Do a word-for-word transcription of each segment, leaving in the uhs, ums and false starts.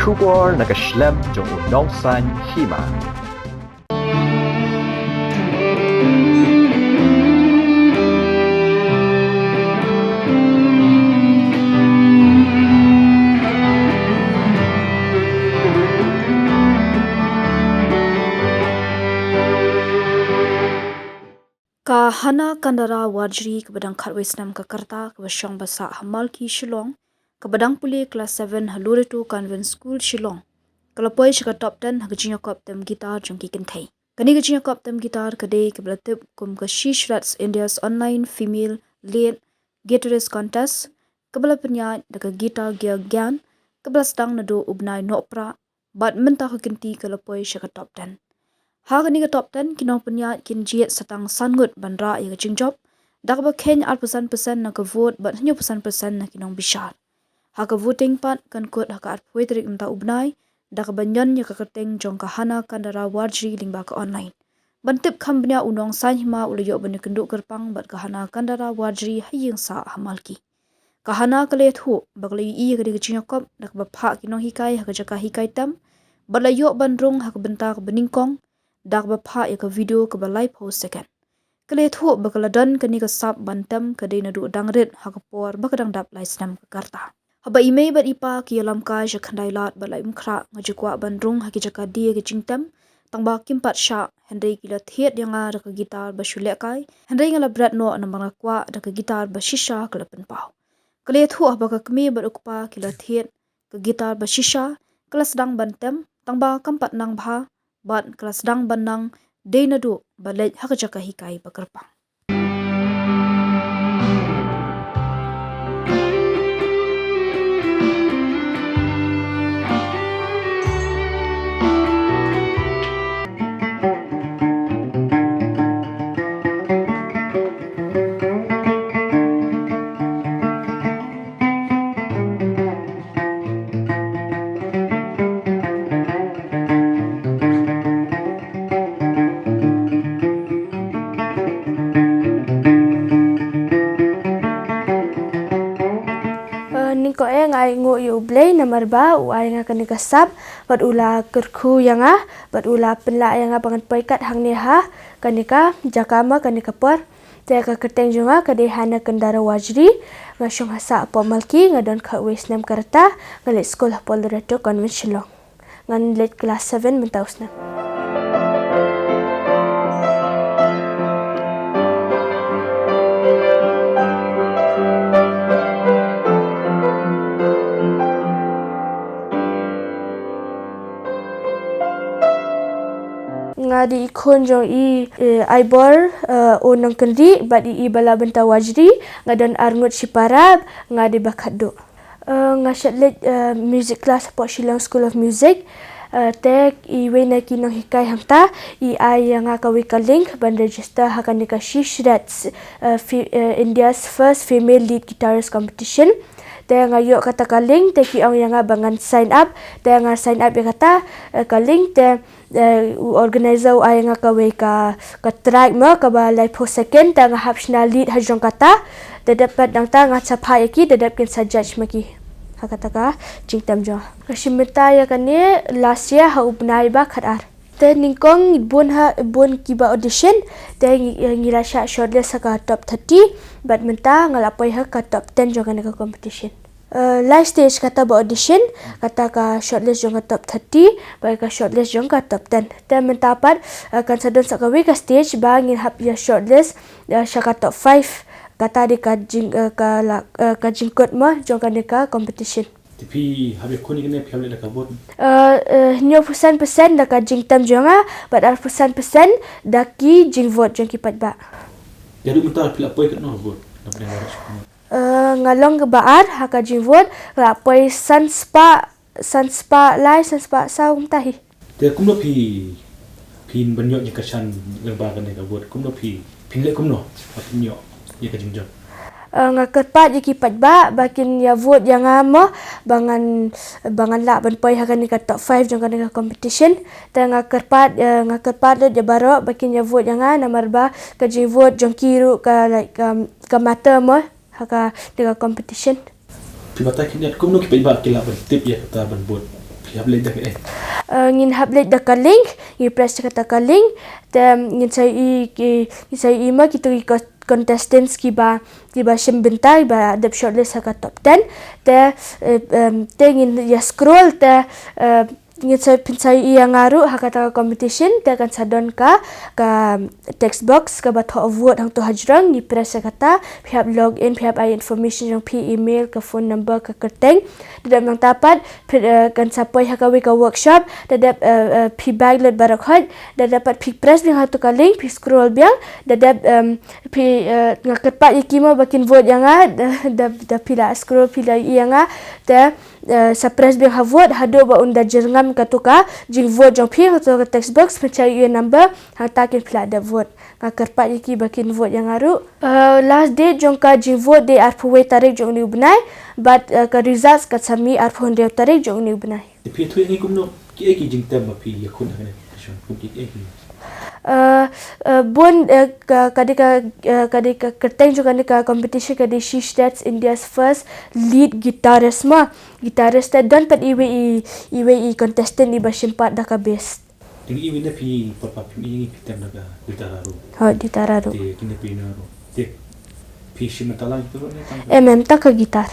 Khubor na ka shlem jong u nongsaiñ hima. Ka Hana Kandara Warjri kaba dang khatwei snem ka rta kaba shong ba sah ha Malki Shillong, kaba dang pule klas seven ha Loreto Convent School Shillong, ka la poi sha ka top ten ha ka jingïakop tem guitar jong ki kynthei. Kane ka jingïakop tem guitar ka dei kaba la tip kum ka She Shreds India's Online Female Lead Guitarist Contest, kaba la pynïaid da ka Guitar Gear Gyan, kaba la sdang naduh u bnai Nohprah, bad mynta ka kynti ka la poi sha ka top ten. Ha kane ka top ten ki nongpynïaid kin jied sa tang san ngut ban rah ïa ka jingjop, da kaba kheiñ arphew san percent na ka vote bad hynñiew percent na ki nongbishar. Ha ka voting pat kan kut ha ka arphew tarik mynta u bnai, da kaba ñion ïa ka kyrteng jong ka Hana Kandara Warjri lyngba ka online. Ban tip kham bniah u nongsaiñ hima u la ïoh ban ïakynduh kyrpang bad ka Hana Kandara Warjri ha ïing sah ha Malki. Ka Hana ka la ïathuh ba ka la ïohi ïa kane ka jingïakop da kaba phah ki nonghikai ha ka jaka hikai tem, bad la ïoh ban rung ha ka bynta kaba nyngkong da kaba phah ïa ka video kaba laiphew second. Ka la ïathuh ba ka la don kane ka sap ban tem ka dei naduh dang rit ha ka por ba ka dang dap lai snem ka rta. Haba i mei bad i pa ki ïalam kai sha khyndai lad bad la im khrah, nga ju kwah ban rung ha ki jaka die ki jingtem, tang ba kim pat shah, hynrei ki la thied ïa nga da ka guitar ba shu lehkai, hynrei nga la bret noh namar nga kwah da ka guitar ba shisha ka la pynpaw. Ka la ïathuh haba ka kmie bad u kpa ki la thied ka guitar ba shisha, ka la sdang ban tem, tang ba kam pat nang bha, bad ka la sdang ban nang dei naduh ba leit ha ka jaka hikai ba kyrpang. Eh, nyngkong eh nga ai nguh ïa U Blei namar ba u ai nga kane ka sap, bad u la kyrkhu ïa nga, bad u la pynlah ïa nga ba ngan poi kat hangne ha kane ka jaka ma kane ka por. Te ka kyrteng jong nga ka dei Hana Kandara Warjri, nga shong ha sah hapoh Malki, nga don khatwei snem ka rta, nga leit skul hapoh Loreto Convent Shillong. Ngan leit klas seven mynta u snem. Nga dei i khun jong i, eh, Aibor, eh, O Nongkynrih, bad i, i ba la bynta Warjri, nga don arngut shipara, nga dei ba khatduh. Eh, nga shait leit, eh, music class hapoh Shillong School of Music. Eh, te iwei na ki nonghikai hangta i ai ïa nga kawei ka link ban register ha kane ka She Shreds, eh, fi-, eh, India's first female lead guitarist competition. Te nga ïoh kata ka link, te ki ong ïa nga ba ngan sign up, te nga sign up ïa kata, eh, ka link, te, eh, u organizer u ai nga kawei ka, ka track mo, kaba laiphew second, te nga hap shna lead ha jong kata, te dep pat nangta ngan sa phah ïa ki, te dep kin sa judge ma ki ha kata ka jingtem jong. Nga shim bynta ïa kane last year ha u bnai ba khatar. Te nyngkong bun ha, bun kiba audition, te ngi, ngi la shah shortlist ha ka top thirty, bad mynta nga la poi ha ka top ten jong kane ka competition. Eh, lai stage kata ba audition, kata ka shortlist jong ka top thirty, bad ka shortlist jong ka top ten. Te mynta pat, eh, kan sa don sa kawei ka stage ba ngin hap ïa shortlist, eh, sha ka top five, kata dei ka jing, eh, ka la, eh, ka jingkut mo jong kane ka competition. Te phi hap ïakhun ïa kane, phi hap leh da ka vote? Eh, eh, hynñiewphew san percent da ka jingtem jong nga, bad arphew san percent da ki jingvote jong ki paidbah. Ïa, haduh mynta phi la poi katno vote? Eh, nga long kaba ar ha ka jingvote, nga la poi san spah, san spah lai, san spah saw kumta hi. Te kumno phi, phin ban ïoh ïa ka chance lyngba kane ka vote? Kumno phi, phin leh kumno ba phin ïoh ïa ka jingjop? Eh, nga kyrpad ïa ki paidbah ba kin ïa vote ïa nga mo, ba ngan, ba ngan lah ban poi ha kane ka top five jong kane ka competition. Te nga kyrpad, eh, nga kyrpad lut ïa baroh ba kin ïa vote ïa nga namar ba ka jingvote jong ki ruh ka, like, um, ka matter mo ha kane ka competition. Phi batai khyndiat kumno ki paidbah ki lah ban tip ïa kata ban vote? Phi hap leit da kaei? Eh, ngin hap leit da ka link, ngi press kata ka link, te ngin sa ïohi ki, ngin sa ïohi ma kito ki co-, contestants kiba, kiba shim bynta, ba dep shortlist ha ka top ten, te, eh, em, te ngin ïa scroll, te, eh, ngin sa, phin sa ïohi ïa nga ruh ha kata ka competition, te kan sa don ka, ka text box kaba thoh vote hangto hajrong, ngi press ïa kata, phi hap log in, phi hap ai information jong phi, email, ka phone number, ka kyrteng. Te dep nangta pat, phi, eh, kan sa poi ha kawei ka workshop, te dep, eh, eh, phi back lut baroh khoit, te dep pat phi press biang ha tu ka link, phi scroll biang, te dep, em, phi, eh, nga kyrpad ïa ki mo ba kin vote ïa nga, da, da, da phi la scroll phi la ïohi ïa nga, te, eh, sa press biang ha vote, haduh ba un da jyrngam katu ka jingvote jong phi, katu ka text box, phin sa ïohi ïa number, hangta kin phi la dep vote. Nga kyrpad ïa ki ba kin vote ïa nga ruh. Eh, last date jong ka jingvote dei arphew wei tarik jong une u bnai, bad, eh, ka results kan sa mih arphew hynriew tarik jong une u bnai. Te phi ïathuh ïa ngi kumno, kiei ki jingtem ba phi ïakhun ha kane ka competition, kum kiei ki? Eh, eh, bun, eh, ka, ka dei ka, eh, ka dei ka kyrteng jong kane ka competition ka dei She Shreds India's First Lead Guitarist mo. Guitarist, te don pat iwei i, iwei i contestant iba shim pat da ka bass. Te ngi ïohi ne phi, pat pat phi ïohi ngi phi tem da ka guitar ruh. Hooid, guitar ruh. Te kine phi na ruh. Te phi shim mynta lang ïa ki ruh ne tang? Em, em, tang ka guitar.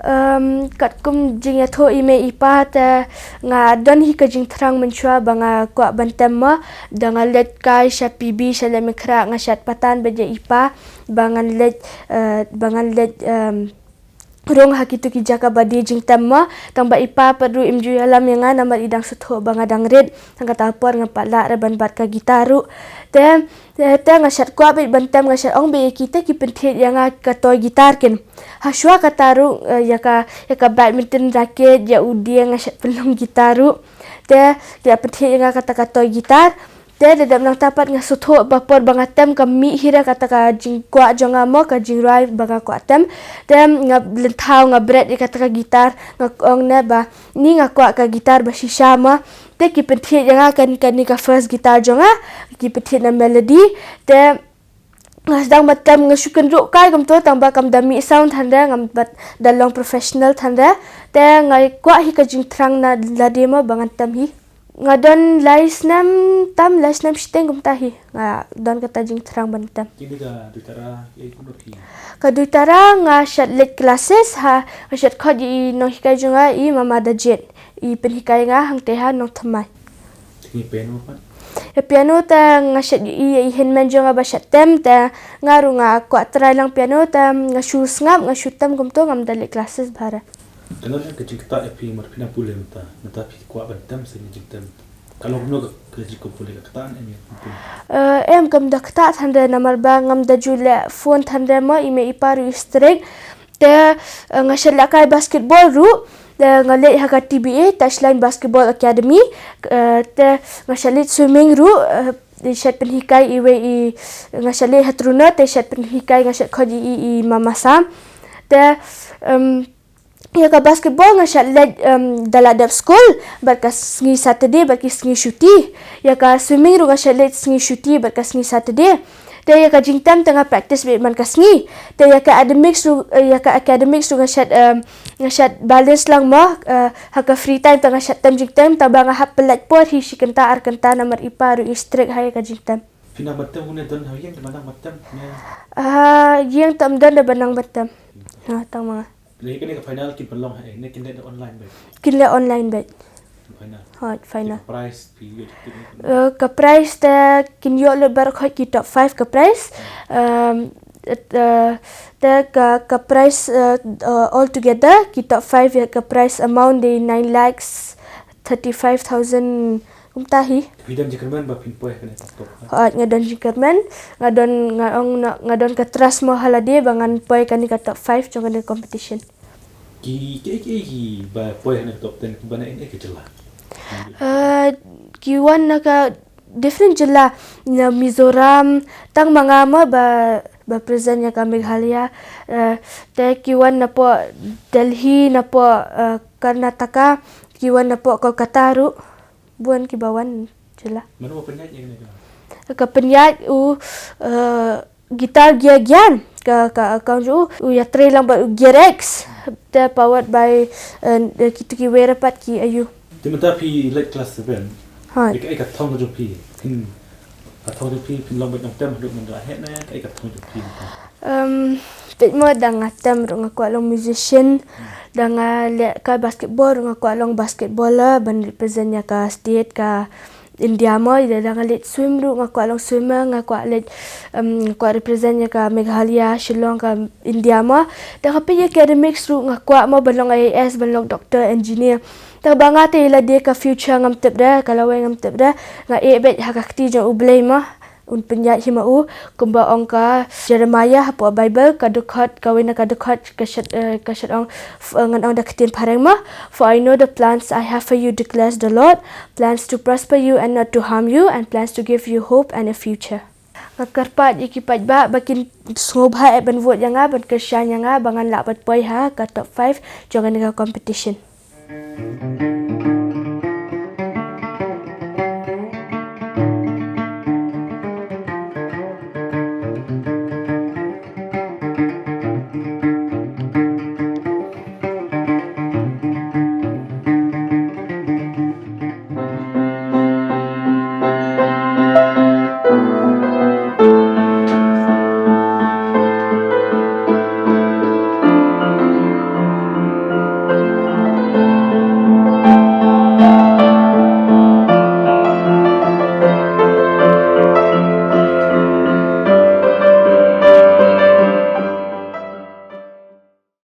Em, katkum jingïathuh i mei i pa te nga don hi ka jingthrang mynshuwa ba nga kwah ban tem mo, da nga leit kai sha P B sha Laitumkhrah nga shad patan bad ïa i pa ba ngan leit, eh, ba ngan leit, em, rung ha kitu ki jaka ba dei jingtem mo, tang ba i pa pat ruh im ju ïalam ïa nga namar i dang sngewthuh ba nga dang rit, tang kata por ngam pat lah re ban bat ka guitar ruh. Te, te, te nga shad kwah beit ban tem, nga shad ong beit ïa ki te ki pynthied ïa nga ka toy guitar kin. Hashwa kata ruh, eh, ïa ka, ïa ka badminton racket, ïa u dieng nga shad pynlong guitar ruh. Te, ki la pynthied ïa nga kata ka toy guitar. Te da dep nangta pat nga sngewthuh ba por ba nga tem ka mih hi re kata ka jingkwah jong nga mo, ka jingrwai ba nga kwah tem. Te nga lynthaw nga bret ïa kata ka guitar, nga ong ne ba ni nga kwah ka guitar ba shisha mo. Te ki pynthied ïa nga kan, kane ka first guitar jong nga, ki pynthied na Melody. Te nga sdang ban tem nga shu kynruh kai kumto tang ba kam da mih sound than re, ngam pat da long professional than re. Te nga kwah hi ka jingthrang na lade mo ba ngan tem hi. Nga don lai snem tam, lai snem shiteng kumta hi. Nga don kata jingthrang ban tem. Kine ka Duitara, eh, kumno phi? Ka Duitara nga shad leit classes ha, nga shad khot ïa i nonghikai jong nga i Mama Dajit. I pynhikai nga hangte ha Nongthymmai. Te kine piano pat? Ïa piano te nga shad ïa i, ïa i hynmen jong nga ba shad tem te nga ruh nga kwah try lang piano te nga shu sngap, nga shu tem kumto ngam da leit classes bha re. Te ngan leh ka jingktah ïa phi namar phi nang pule mynta, mynta phi kwah ban tem se ngi jingtem. Ka long kumno ka, ka jingkhublei ka ktah ne em ïa phi? Eh, em kam da ktah than re namar ba ngam da ju leh phone than re mo, i mei i pa ruh i strict. Te, eh, nga shad lehkai basketball ruh, te nga leit ha ka T B A, Touchline Basketball Academy, eh, te nga shad leit swimming ruh, eh, i shad pynhikai iwei i, nga shad leit ha Truna, te shad pynhikai nga shad khot ïa i, i Mama Sam. Te, em, ïa ka basketball nga shad leit, em, da la dep skul, bad ka sngi Saturday, bad ki sngi shuti. Ïa ka swimming ruh nga shad leit sngi shuti, bad ka sngi Saturday. Te ïa ka jingtem te nga practice beit man ka sngi. Te ïa ka academics ruh, eh, ïa ka academics ruh nga shad, em, nga shad balance lang mo, eh, ha ka free time te nga shad tem jingtem, tang ba nga hap pyllait por hi shi kynta ar kynta namar i pa ruh i strict ha ïa ka jingtem. Phi nang ban tem, une don ha ïing te ba nang ban tem ne? Ah, ïing te ym don da ba nang ban tem. Ha, tang ma nga. Lei kane ka final kin pynlong ha ei, ne kin leh da online beit? Kin leh online beit. Final. Hooid, final. Ka prize phi ïoh jingtip ne? Eh, ka prize te kin ïoh lut baroh khoit ki top five ka prize. Ehm, eh, te ka, ka prize, eh, eh, all together ki top five ïa ka prize amount dei nine lakhs thirty-five thousand kumta hi. Phi don jingkyrmen ba phin poi ha kane ka top five? Hooid, nga don jingkyrmen, nga don, nga ong na, nga don ka trust mo ha lade ba ngan poi kane ka top five jong kane ka competition. Ki, ki, ki, ki ba poi ha kane ka top ten kiba na ei ei ka jylla? Eh, ki wan na ka different jylla, na Mizoram, tang ma nga mo ba, ba present ïa ka Meghalaya, eh, te ki wan napoh Delhi, napoh, eh, Karnataka, ki wan napoh Kolkata ruh. Bun kiba wan jylla. Mano ba pynïaid ïa kane ka? Ka pynïaid u, eh, guitar Gear Gyan. Ka, ka account u, u ïatrei lang bad u Gear X. Te powered by, eh, kitu kiwei pat ki aïu. Te mynta phi leit class seven. Hooid. Ïa kaei ka thong jong phi? Phin, ka thong jong phi phin long bad nongtem haduh mynta, heh ne kaei ka thong jong phi mynta? Um, peit mo, da nga tem ruh nga kwah long musician. Da nga leh ka basketball ruh nga kwah long basketballer ban represent ïa ka state ka India mo. Da nga leit swim ruh nga kwah long swimmer, nga kwah leit, um, nga kwah represent ïa ka Meghalaya, Shillong, ka India mo. Da nga peit ïa academics ruh nga kwah mo ban long I A S, ban long doctor, engineer. Te ba nga te ïa lade ka future ngam tip de, ka lawei ngam tip de. Nga ïeh beit ha ka kti jong U Blei mo. Un pynïaid hi ma u, kumba ong ka Jeremiah hapoh Bible, ka dkhot, kawei na ka dkhot, ka shad, eh, ka shad ong, f-, eh, ngan ong da ka ktien phareng mo. "For I know the plans I have for you, declares the Lord, plans to prosper you and not to harm you, and plans to give you hope and a future." Nga kyrpad ïa ki paidbah ba kin sngewbha eh ban vote ïa nga, ban kyrshan ïa nga, ba ngan lah ban poi ha ka top five jong kane ka competition.